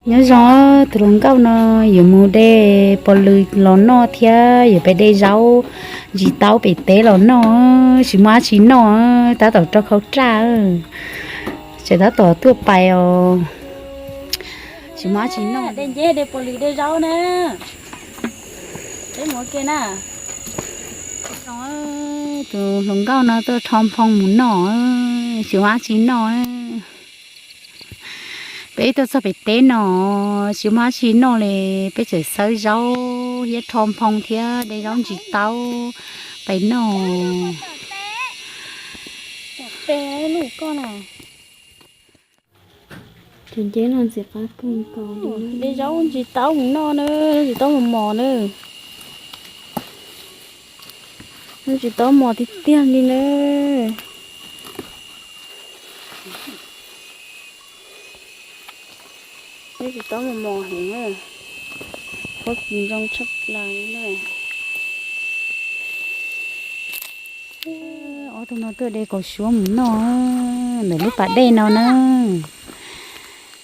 Nyob zoo, tus hluas nkauj no yuav mus de pos lws los noj thiab yuav pem de zaub ntsis taub pem teb los noj, tsis muaj dab tsi noj, tab tom rau khau raj, tseem tab tom tuaj pais os, tsis muaj dab tsi noj. De nceb de pos lws de zaub na, peb mus ua ke na. Tus hluas nkauj no tuaj rho nphoo mus noj, tsis muaj dab tsi noj. Peb tuaj txog pem teb no, tsis muaj dab tsi noj li, peb tseem xawb zaub thiab rho nphoo thiab de zaub ntsis taub pais noj. De zaub ntsis taub mus noj na, ntsis taub mos mos na. Ntsis taub mos tiag tiag li na. Ntsis taub mos mos heev na, huab kis zoo tshaj plaws li na. Ob tug no tuaj de kaus suab mus noj ntawm lub pas dej no na.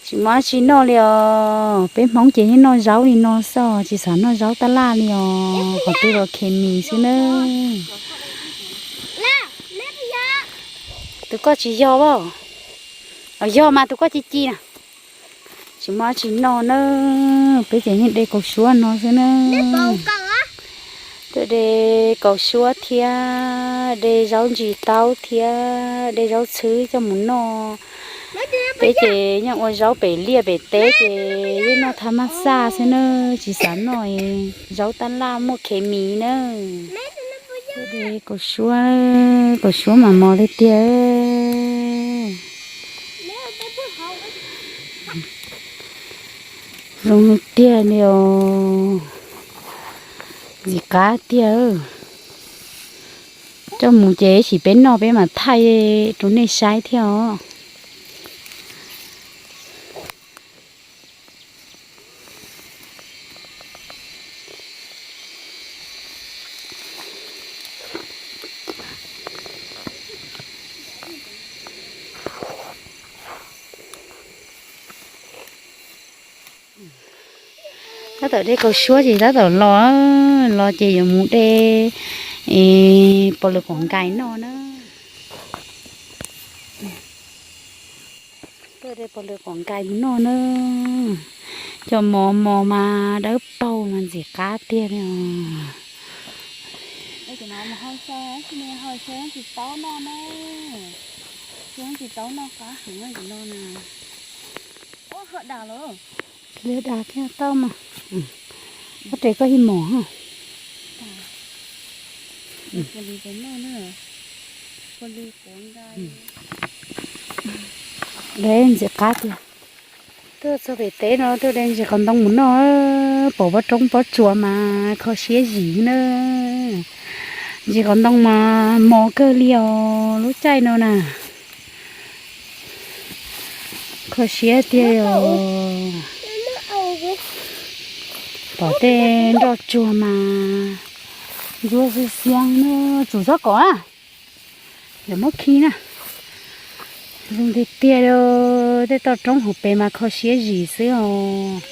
Tsis muaj dab tsi noj li os, peb Hmoob ces yeej noj zaub li no xwb, tsis xav noj zaub tab laj li os, qhov twg los khes mis xwb na. Tus koj tsis yog as, yog mas tus koj ci ci na. Tsis muaj dab tsi noj na, peb ces yeej de kaus suab no xwb na. Tuaj de kaus suab thiab de zaub ntsis taub thiab de zaub txhwb coj mus noj. Peb ces yeej ua zaub pem liaj pem teb ces yeej noj thaj mab xaj xwb na, tsis xav noj zaub tab laj muaj khes mis na. Tuaj de kaus suab, kaus suab mas mos tiag tiag. Zoo tiag li os, ntxim qab tiag. Coj mus ces ib chim peb noj peb mam thaij rau nej saib thiab os. Tab tom de kaus suab ces tab tom los, los ces yuav mus de pos lwm quav nkais noj na. Tuaj de pos lwm quav nkais mus noj na. Cov mos mos mas dawb paug mas ntxim qab tiag li os. Liab dag thiab tau mas. Koj tes koj yeej mos. Deb ntxim qab tiag. Tuaj txog pem teb no tuaj de ntsis qos ntoo mus noj, pom pob roob pob tsuas mas kho siab zim na. Ntsis qos ntoo mas mos kawg li os lub caij no na. Kho siab tiag os. Pom tej nroj tsuag mas ntsuab xiab xiab na, tsum txhob kom na. Lawv muab khi na. Zoo tiag tiag li, tej toj roob hauv pes mas kho siab zim xwb os.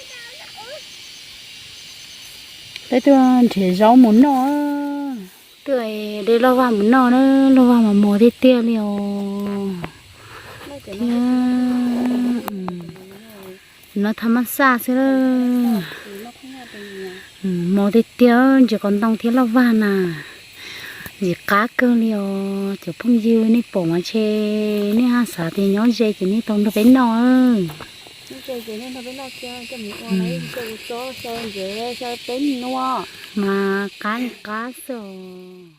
Peb tuaj nrhiav zaub mus noj. Tuaj de lauj vag mus noj na, lauj vag mas mos tiag tiag li os. Thiab no thaj mab xaj xwb. Mos tiag tiag, ntsis qos ntoo thiab lauj vag na. Ntxim qab kawg li os cov phooj ywg, nej pom mas ntshe nej haj xav tias nyob ze ces nej tau nrog peb noj. Mas qab li qab xwb os.